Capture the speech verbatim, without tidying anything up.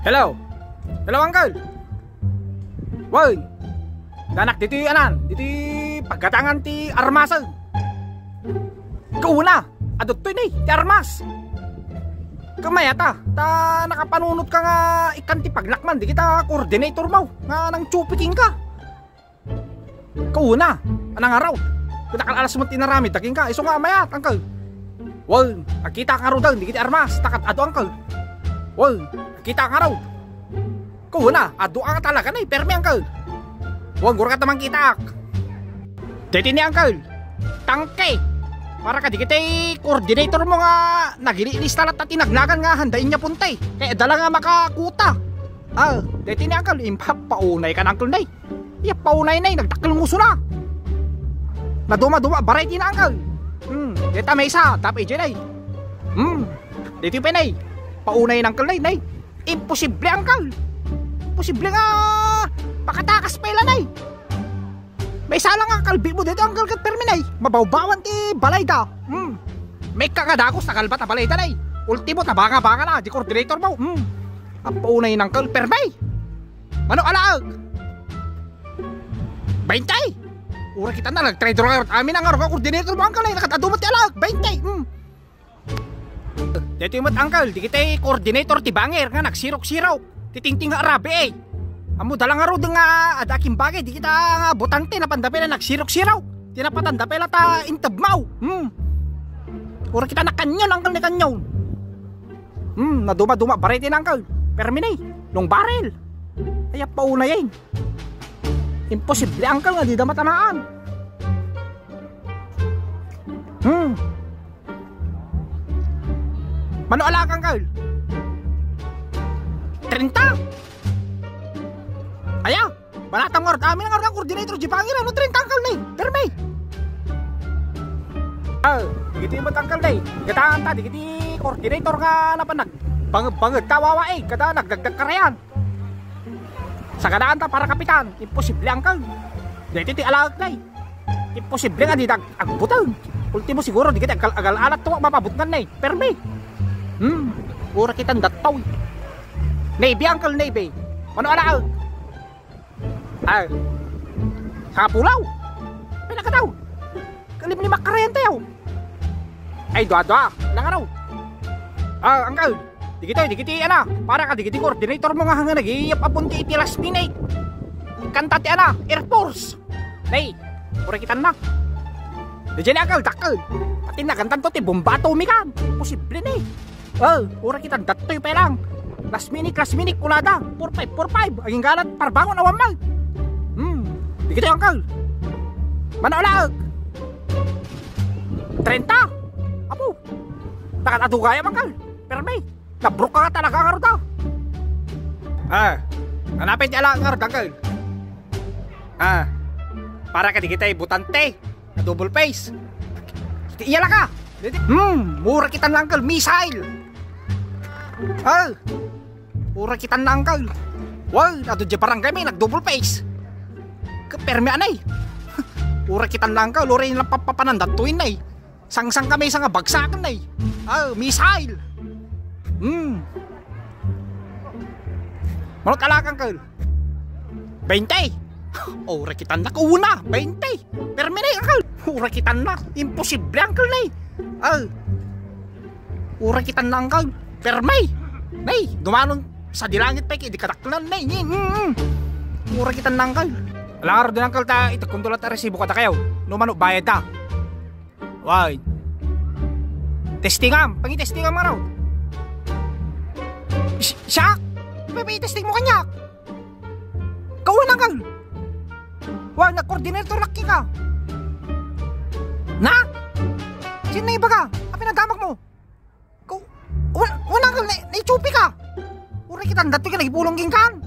Hello? Hello, uncle? Wen, danak ditoy anan, ditoy paggatangan ti armasen. Kauna, adtoy ni ti armas. Kamayat a, ta nakapanunot ka nga ikkan ti paglakman, dagiti coordinator mo, nga nangtsupi kenka. Kauna, anang ngarud? Dakkel a alas met ti inaramidda kenka, isu nga mayat, uncle. Wen, agkitaak ngaruden, dagiti armas, ta kad-adu, uncle. Wen, agkitaak ngarud. Kauna, adu a talaga ni, permi, uncle. Wen, gura ka ta mangkitaak. Daytoy ni, uncle, tangke. Para kadagiti coordinator mo nga nagililista latta ti nagnagan nga handa inya punte. Kaya dala nga makakuta. Ah, daytoy ni, uncle, impapaunay ka na, uncle, nay. Iya, paunay, nay, nagdakkel nguso na. Naduma-duma, variety na, uncle. Hmm, deta maysa, dapat idiay, nay. Hmm, deti pay, nay. Paunay na, uncle, nay, nay. Imposible, uncle. Imposible nga makatakas pay la, nay. Maysa lang nga kalbi mo dito, uncle, ket permi, nay. Mabawbawan ti balay da. Hmm. May ka nga dagos, nagalbat a balay da, nay. Ultimo, tabanga-banga na, di coordinator mo. Hmm. Apaunay na, uncle, permi. Mano alaag? Bainte! Ura kita na, nagtraidor nga amin ang arog a coordinator mo, uncle, ay, nakatado mo ti alaag, bainte! Hmm. Daytoy met, uncle, dagiti coordinator ti banger nga nagsirok-sirok. Ti tingting nga arabi, eh. Ammo da lang ngarud nga adda kimbagay, dagita nga botante, napanda pay la nagsirok-sirok. Ti napatanda pay la ta intebmaw. Hmm. Ura kita na kanyon, uncle, ni kanyon. Hmm, naduma-duma, variety na, uncle. Permi ni, long barrel. Ay, apaunay, eh. Imposible, uncle, nga dida matanaan. Hmm. Mano alaag, uncle? Treinta? Aya, balatam ngarud, amin ngarud a coordinator, di pangira, no, treinta, uncle, ni. Permi. Ah, dagiti met, uncle, ni. Gataanta, dagiti coordinator nga napan nag-, bang-, banged ta wawa, eh, kada nagdagdag karayan. Sagadaan ta para kapitan, imposible, uncle. Daytoy ti alaag, nay. Imposible nga di dag-, agbuteng. Ultimo siguro, di kita agal-, agal-alat to, mapabutngan, nay. Permi. Hmm, ura kitan dattoy. Navy, uncle, navy. Mano alaag? Ah, sapulaw. Pinakataw. Kalimlimak karayan tayo. Ay, dua-dua. Nangaro. Ah, uncle. Digitoy, digiti, ana. Para ka, digiti coordinator mo nga hangin nagiyap a punti iti last minute. Kanta ti, ana, Air Force. Nay, ura kitan na. Diyan ni uncle, dakkel. Pati nagantan to ti bomba atomika. Posible ni. Oh, ura kitan dattoy pay lang. Last minute, last minute, kulada. Four five, four five. Aging galat, parbangon, awan man. Hmm, digitoy, uncle. Mano alaag? Treinta? Apo, nakatadugaya man, kal. Permi, nabrok ka nga talaga, ngarud, ah. Ah, hanapin ti ala, ngarud, uncle. Ah, para ka di kita ibutante. Na double face. Ti iya la ka. Hmm, mura kitan lang, uncle, missile. Ah, ura kitan na, uncle. Wow, adu di barangay may nag-double face. Kapermi anay. Ura kitan na, uncle, ura yung lang papapanan datoy na eh. Sangsang kami sa nga bagsakan na eh. Ah, missile. Hmm. Manot alak, uncle. Bainte. Ura kitan na, una, bainte. Permi na, uncle. Ura kitan na. Imposible, uncle, na eh. Ah. Ura kitan na, uncle. Permi. Nay, dumanon sa dilangit pa, di kadaklan, nay. Mm, mm, mm. Ura kitan na, uncle. Alangar din, uncle, ta ito, kung dulat a resibo kada kayo. No, mano, bayad ta. Why? Testingam. Pangitestingam nga raw. Si-, siya? Ipa-, ipa-testing mo kanya. Kawan, uncle. Why, nag-coordinator laki ka. Na? Sino na iba ka? Ang pinadamag mo? Ko, wala, wala ka, na, naitsupi ka. Ura kita, dati ka, naipulong king kan.